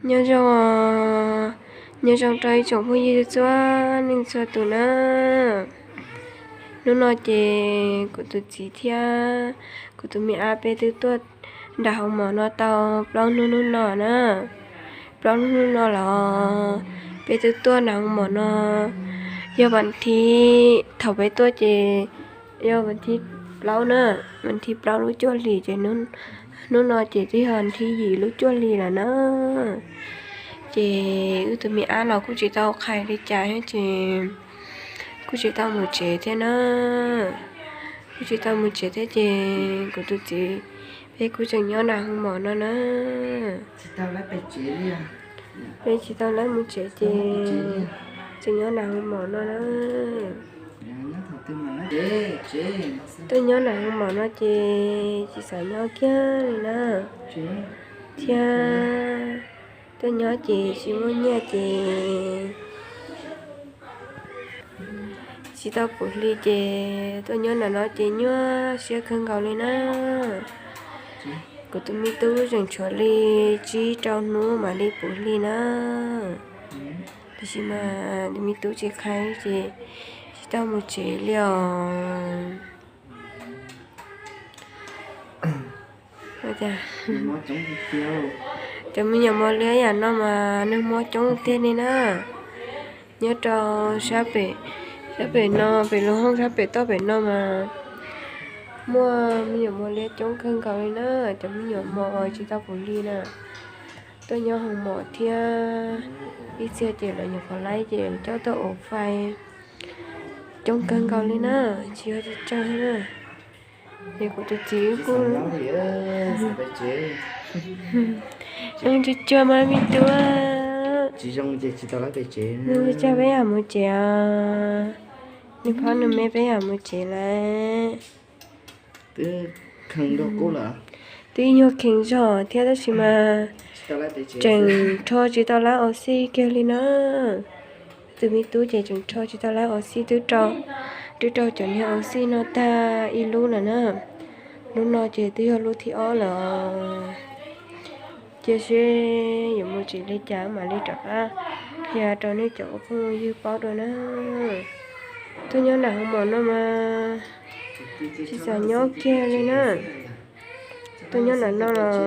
Nyob zoo, nyob zoo rau ib tsoom phooj ywg txhua leej txhua tus na. Hnub no ces kuv tus txiv thiab kuv tus me ab peb twb tuaj nram hoo mom no tau plaub hnub hnub no na. Plaub hnub hnub no los peb twb tuaj nram hoo mom no. Yog vas thib, thaum peb tuaj ces yog vas thib plaub na, vas thib plaub lub cuaj hlis ces hnub no ces twb yog vas thib yim lub cuaj hlis lawm na. Ces wb tus me ab los kuj tsis tau qhia li cas thiab ces kuj tsis tau mus tsev thiab na. Kuj tsis tau mus tsev thiab ces kuv tus txiv peb kuj tseem nyob nram hoo mom no na. Peb tsis tau lawb mus tsev ces tseem nyob nram hoo mom no na. Tuaj nyob nram hoo mom no ces tsis xav nyob kiag li na. Thiab tuaj nyob ces tsis muaj nyiaj ces tsis tau pum hli ces tuaj nyob nram no ces nyuaj siab kawg nkaus li na. Kuv tus me tub tseem tshuav li tsib rau hnub mam li pum hli na. Tiam sis mas tus me tub tsis qhia ces tsis tau mus tsev li os. Cov me nyuam mos liab yam no mas neeg mob coob tiag li na. Nyob rau sab pem, sab pem no, pem lub hoob sab pem toj pem no mas muaj me nyuam mos liab coob kawg nkaus li na. Cov me nyuam mos tsis tau pum hli na, tuaj nyob hoo mom thiab ib txhia ces lawv nyuam qhuav laib ces coj tuaj ua fais coob kawg nkaus li na, tsis yog tsawg na. Ces kuv tus txiv kuj, tsis tsuag tsuag mas me tub, tsis zoo ces tsis tau lawb pem tsev, tsis tsuag peb yam mus tsev os. Nws phob nws me peb yam mus tsev lawm. Twb nyuag kheev zog thiab tab sis mas tseem rho tsis tau lawb ua si kiag li na. Tus me tub ces tseem rho tsis tau lawb ua si, twb rau, twb rau cov niag ua si no tag ib lub lawm na. Lub no ces twb yog lub thib ob lawm. Cia seb yuav mus tsev li cas mam li rov qab qhia rau nej cov ua phooj ua ywg paub dua na. Tuaj nyob nram hoo mom no mas tsis xav nyob kiag li na. Tuaj nyob nram no los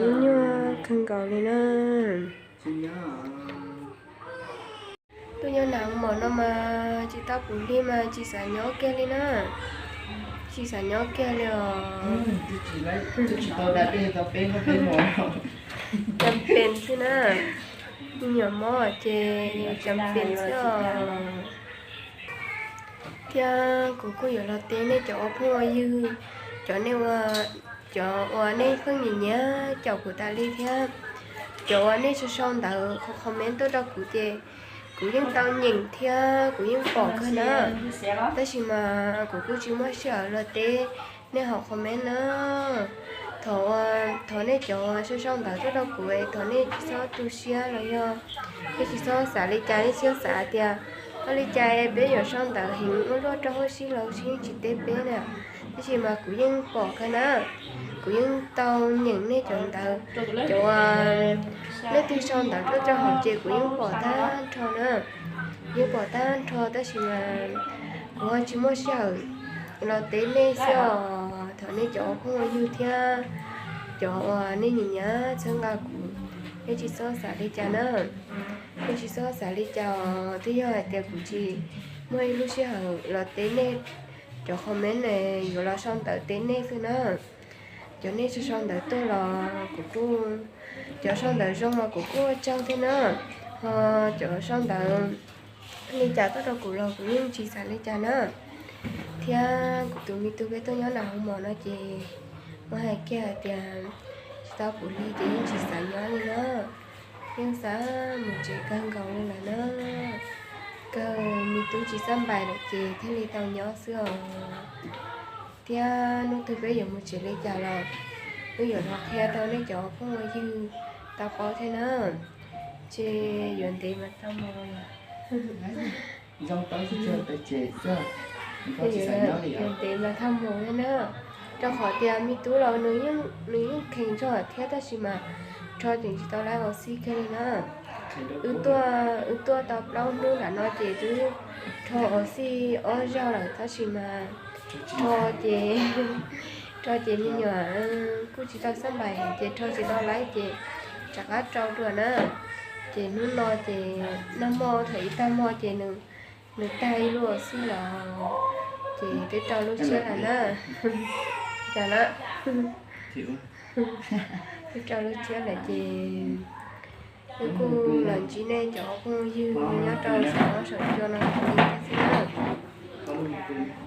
nyuaj nyuaj kawg nkaus li na. Tuaj nyob nram hoo mom no mas tsis tau pum hli mas tsis xav nyob kiag li na. Tsis xav nyob kiag li os. Cas pes xwb na. Me nyuam mob ces cas pes xwb os. Thiab kuv kuj yuav los teb nej cov ua phooj ua ywg, cov nej ua, cov uas nej pheej nyiam nyiam caum kuv tas li thiab cov uas nej sau sau ntawv qhov comment tuaj rau kuv ces kuv yeej tau nyeem thiab kuv yeej pom kawg na. Tab sis mas kuv kuj tsis muaj sij hawm los teb nej hauv comment na. Thov, thov nej cov sau sau ntawv tuaj rau kuv es thov nej tsis txhob tu siab los yog nej tsis txhob xav li cas, nej tsis txhob xav tias ua li cas es peb yuav sau ntawv heev ua luaj rau huv si los huv si yeej tsis teb peb na. Tab sis mas kuv yeej pom kawg na, kuv yeej tau nyeem nej cov ntawv, cov uas leej twg sau ntawv tuaj rau hauv ces kuv yeej pom tag nrho na. Yeej pom tag nrho tab sis mas kuv ho tsis muaj sij hawm los teb nej xwb os. Thov nej cov ua phooj ua ywg thiab cov uas nej nyiam nyiam txhawb nqa kuv, nej tsis txhob xav li cas na. Nej tsis txhob xav li cas os, twb yog hais tias kuv tsis muaj ib lub sij hawm los teb nej cov comment ne, yuav los sau ntawv teb nej xwb na. Cov nej sau sau ntawv tuaj los kuv kuj, cov sau ntawv zoo los kuv kuj ua tsaug thiab na. Ho cov sau ntawv li cas tuaj rau kuv los kuv yeej tsis xav li cas na. Thiab kuv tus me tub peb tuaj nyob nram hoo mom no ces muab hais kiag hais tias tsis tau pum hli ces yeej tsis xav nyob li na. Yeej xav mus tsev kawg nkaus li lawm na. Kawg me tub tsis xab npais lawm ces thiaj li tau nyob xwb os. Thiab hnub twg peb yuav mus tsev li cas los wb yuav los qhia rau nej cov phooj ywg tau paub thiab na. Ces yuav ntev mas tau mus, yuav ntev mas tau mus thiab na. Rau qhov tias me tub los nws yeej kheev zog thiab tab sis mas Rho ces tsis tau laib ua xij kiag li na. Wb tuaj, wb tuaj tau plaub hnub nram no ces twb rho ua xij ob zaug lawm tab sis mas rho ces, rho ces me nyuam kuj tsis tau xab npais ces rho tsis tau laib ces rov qab rau dua na. Ces hnub no ces nag hmo thaum ib tag hmo ces nws, nws tag ib lub ua xij los ces twb rau lub tshiab lawm na. Cas na, twb rau lub tshiab lawm ces wb kuj los ntsib nej cov phooj ywg nyob rau saum huab saum cua no ib tag xwb na.